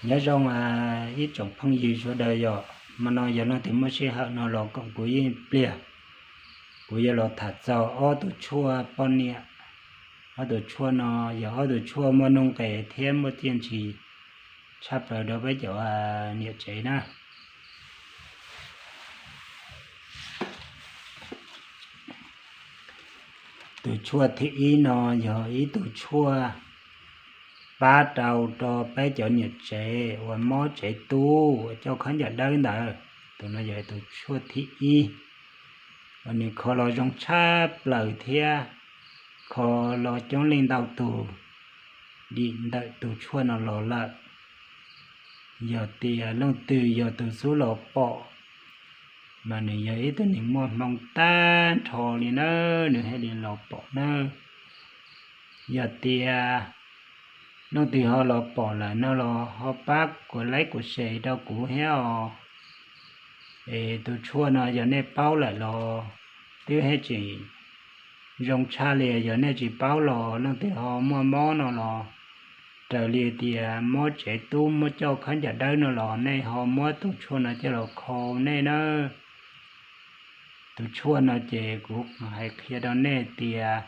Nyob zoo ib tsoom phooj ywg sawv daws, yog hmo no yog leej twg muaj sij hawm no los koom kuv ib pliag, kuv yuav los tham txog ob tug tshuaj poj niam. Ob tug tshuaj no yog ob tug tshuaj muaj nuj nqes thiab muaj txiaj ntsig tshaj plaws rau peb cov niam tsev na. Tus tshuaj thib ib no yog ib tug tshuaj pab rau rau peb cov niam tsev uas mob tsev tub uas coj khaub ncaws dawb ntawd. Tus no yog tus tshuaj thib ib, uas nws kho los zoo tshaj plaws thiab kho los coob leej ntau tus dim ntawm tus tshuaj no los lawm. Yog tias leej twg yog tus xub los pom, mas nws yog ib tug neeg muaj hmoo tag nrho li na, nws thiaj li los pom na. Yog tias leej twg ho los pom lawm no los ho pab kuv like kuv share rau kuv thiab os. Es tus tshuaj no yog nej paub lawm los twb thiaj tseem zoo tshaj li, yog nej tsis paub los leej twg ho muaj mob no los, raws li tias mob tsev tub mob coj khaub ncaws dawb no los nej ho muab tus tshuaj no coj los kho nej na. Tus tshuaj no ces kuv hais qhia rau nej tias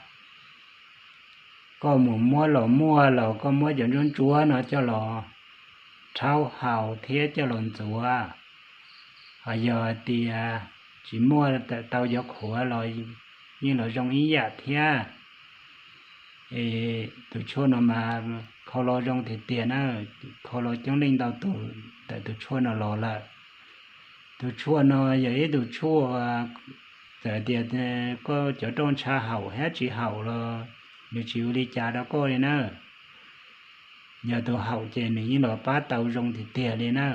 koj mus muab los muag los koj muab cov ntsuab ntsuab no coj los rhaub haus thiab coj los ntxuav. Ho yog hais tias tsis muaj tau cov qhuav los yeej los zoo ib yam thiab. Es tus tshuaj no mas kho los zoo tiag tiag na, kho los coob leej ntau tus ntawm tus tshuaj no los lawm. Tus tshuaj no yog ib tus tshuaj, txawm tias koj cov roj ntsha haum thiab tsis haum los nws tsis ua li cas rau koj li na. Yog tus haum ces nws yeej los pab tau zoo tiag tiag li na.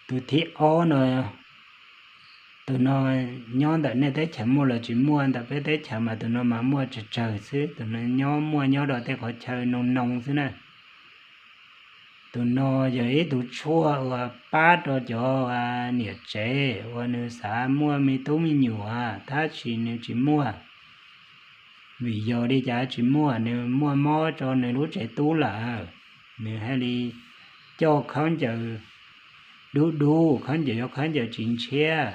Tus thib ob no, tus no nyob ntawm nej teb chaws muaj los tsis muaj, ntawm peb teb chaws mas tus no mas muaj tsawg tsawg xwb, tus no nyob muaj nyob rau tej qhov chaw noo noo xwb na. Tus no yog ib tug tshuaj uas pab rau cov niam tsev uas nws xav muaj me tub me nyuam tab sis nws tsis muaj. Vim yog li cas tsis muaj? Nws muaj mob rau nws lub tsev tub lawm, nws thiaj li coj khaub ncaws dub dub, khaub ncaws yog khaub ncaws tsis ntshiab,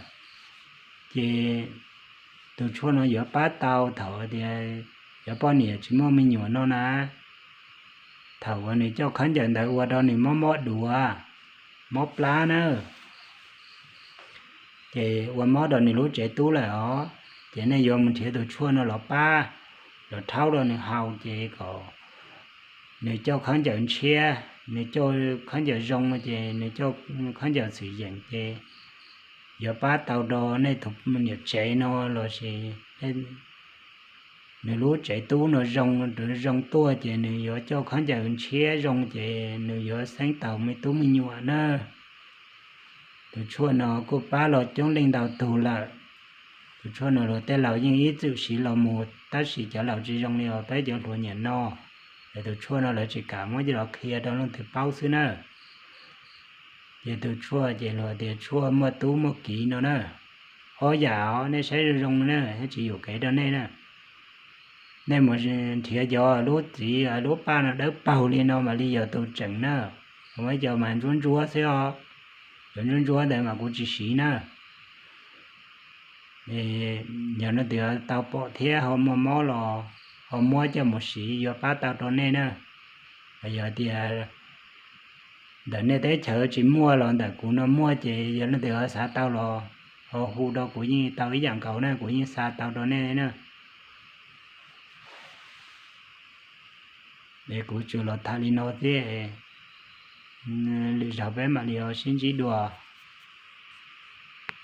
ces tus tshuaj no yuav pab tau thaum tias cov poj niam tsis muaj me nyuam no na. Thaum uas nws coj khaub ncaws ntawd ua rau nws mob mob duav, mob plab na, ces ua mob rau nws lub tsev tub lawm os, ces nej yuav mus nrhiav tus tshuaj no los pab, los rhaub rau nws haus ces kom nws coj khaub ncaws ntshiab, nws coj khaub ncaws zoo ces nws coj khaub ncaws txwm yeem ces yuav pab tau rau nej tus niam tsev no los sis nws lub tsev tub no zoo, zoo tuaj ces nws yuav coj khaub ncaws ntshiab zoo ces nws yuav xeeb tau me tub me nyuam na. Tus tshuaj no kuj pab los coob leej ntau tug lawm. Tus tshuaj no luag tej laus yeej ib txwm siv los mus tab sis cov laus tsis zoo li os, peb cov hluas nyiam no, es tus tshuaj no lawv tsis kam muab coj los qhia rau leej twg paub xwb na. Ces tus tshuaj ces luag tias tshuaj muaj tub muaj kiv no na. Ob yam os, nej saib zoo zoo na thiab tsis yuam kev rau nej na. Nej mus nrhiav cov lub txiv lub paj no dawb paug li no mam li yog tus tseem na. Muaj ib co mas ntsuab ntsuab xwb os, cov ntsuab ntsuab ntawd mas kuv tsis siv na. Yog leej twg tau pom thiab ho muaj mob los ho muab coj mus siv yuav pab tau rau nej na. Yog tias ntawm nej teb chaws tsis muaj los ntawm kuv no muaj ces yog leej twg xav tau los ho hu rau kuv, yeej tau ib yam nkaus na, kuv yeej xa tau rau nej na. Es kuv tsuas los tham li no thiab, lwm zaus peb mam li sib ntsib dua.